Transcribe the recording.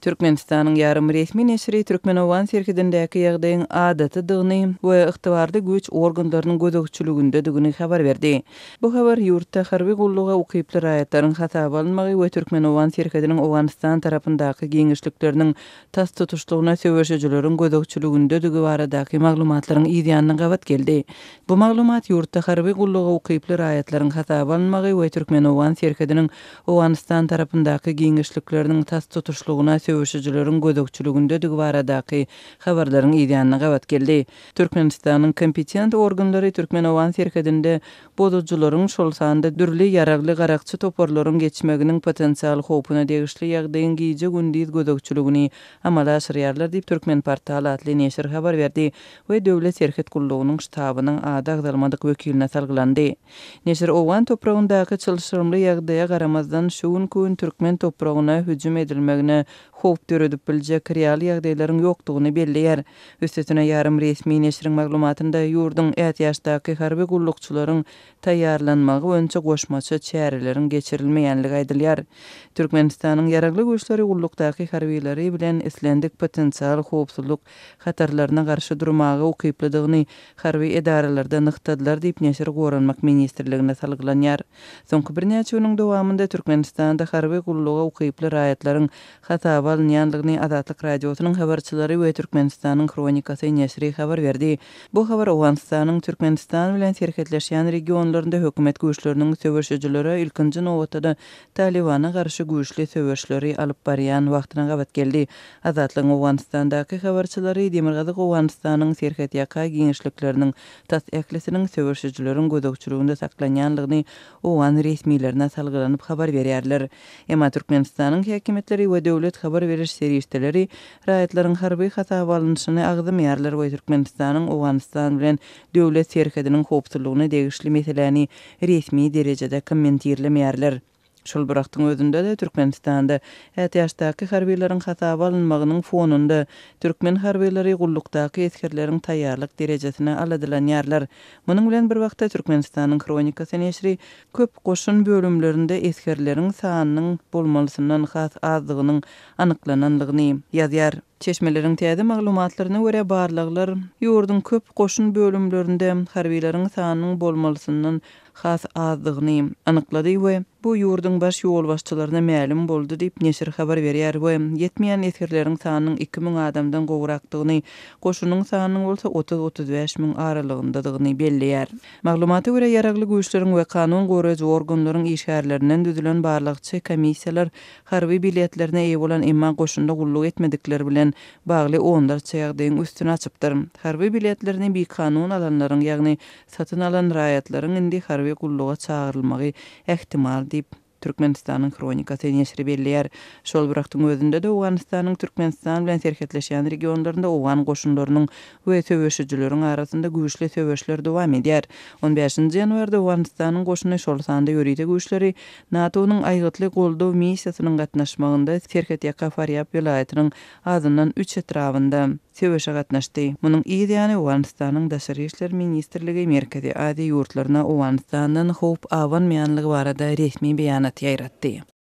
Türkmenistanyň ýarym resmi neşiri türkmen-owgan serhedindäki ýagdaýyň adatydygyny we ygtybarly güýç organlarynyň gözegçiligindedigini habar berdi. Bu habar ýurtda harby gulluga ukyply raýatlaryň hasaba alynmagy we türkmen-owgan serhediniň Owganystan tarapyndaky giňişlikleriniň tas tutuşlygyna söweşijileriň gözegçiligindedigi baradaky maglumatlaryň yzýanyna gabat geldi. Bu maglumat ýurtda harby gulluga ukyply raýatlaryň hasaba alynmagy we türkmen-owgan serhediniň Owganystan tarapyndaky giňişlikleriniň tas tutuşlygyna söweşijileriň gözegçiligindedigi baradaky habarlaryň yzýanyna gabat geldi. Türkmenistanyň kompetent organlary türkmen-owgan serhedinde bozujylaryň, şol sanda dürli ýaragly garakçy toparlaryň geçmeginiň potensial howpuna degişli ýagdaýyň gije-gündiz gözegçiligini amala aşyrýarlar diýip, Türkmenportal atly neşir habar berdi we Döwlet serhet gullugynyň ştabynyň ady agzalmadyk wekiline salgylandy. Neşir owgan topragyndaky çylşyrymly ýagdaýa garamazdan, şu günki gün türkmen topragyna hüjüm edilmegine howp döredip biljek real ýagdaýlaryň ýokdugyny belleýär. Üstesine, ýarym resmi neşiriň maglumatynda ýurduň ätiýaçdaky harby gullukçylaryň taýýarlanmagy boýunça goşmaça çäreleriň geçirilmeýänligi aýdylýar. Türkmenistanyň Ýaragly Güýçleri gullukdaky harbylary bilen islendik potensial howpsuzlyk hatarlaryna garşy durmaga ukyplydygyny harby edaralarda nygtadylar diýip, neşir Goranmak ministrligine salgylanýar. Soňky birnäçe günüň dowamynda Türkmenistanda harby gulluga ukyply raýatlaryň hasaba alynýandygyny Azatlyk Radiosynyň habarçylary we Türkmenistanyň Hronikasy neşiri habar berdi. Bu habar Owganystanyň Türkmenistan bilen serhetleşýän regionlarynda hökümet güýçleriniň söweşijilere, ilkinji nobatda-da Talybana garşy güýçli söweşleri alyp barýan wagtyna gabat geldi. Azatlygyň Owganystandaky habarçylary Demirgazyk Owganystanyň serhetýaka giňişlikleriniň tas ählisiniň söweşijileriň gözegçiliginde saklanýandygyny owgan resmilerine salgylanyp habar berýärler. Emma Türkmenistanyň häkimiýetleri we döwlet habar beriş serişdeleri raýatlaryň harby hasaba alnyşyny agzamaýarlar we Türkmenistanyň Owganystan bilen döwlet serhediniň howpsuzlygyna degişli meseläni resmi derejede kommentirlemeýärler. Şol bir wagtyň özünde-de, Türkmenistanda ätiýaçdaky harbylaryň hasaba alynmagynyň fonunda, türkmen harbylary gullukdaky esgerleriň taýýarlyk derejesine aladalanýarlar. Munuň bilen bir wagtda, Türkmenistanyň Hronikasy neşiri köp goşun bölümlerinde esgerleriň sanynyň bolmalysyndan has azdygynyň anyklananlygyny ýazýar. Çeşmeleriň täze maglumatlaryna görä, barlaglar ýurduň köp goşun bölümlerinde harbylaryň sanynyň bolmalysyndan has azdygyny anyklady we bu ýurduň baş ýolbaşçylaryna mälim boldy diýip, neşir habar berýär we ýetmeýän esgerleriň sanynyň 2000 adamdan gowrakdygyny, goşunyň sanynyň bolsa 30-35 müň aralygyndadygyny belleýär. Maglumata görä, Ýaragly Güýçleriň we kanun goraýjy organlaryň işgärlerinden düzülen barlagçy komissiýalar harby biletlerine eýe bolan, emma goşunda gulluk etmedikler bilen bagly onlarça ýagdaýyň üstüni açypdyr. Harby biletlerini bikanun alanlaryň, ýagny satyn alan raýatlaryň indi harby gulluga çagyrylmagy ähtimal diýip, Türkmenistanyň Hronikasy neşiri belleýär. Şol bir wagtyň özünde-de Owganystanyň Türkmenistan bilen serhetleşýän regionlarynda owgan goşunlarynyň we söweşijileriň arasynda güýçli söweşler dowam edýär. On bäşinji ýanwarda Owganystanyň goşuny, şol sanda ýörite güýçleri NATO-nyň Aýgytly goldaw missiýasynyň gatnaşmagynda serhetýaka Farýab welaýatynyň azyndan üç etrabynda söweşe gatnaşdy. Munuň yz ýany Owganystanyň Daşary işler ministrligi Merkezi Aziýa ýurtlaryna Owganystandan howp abanmaýanlygy barada resmi beýanat ýaýratdy.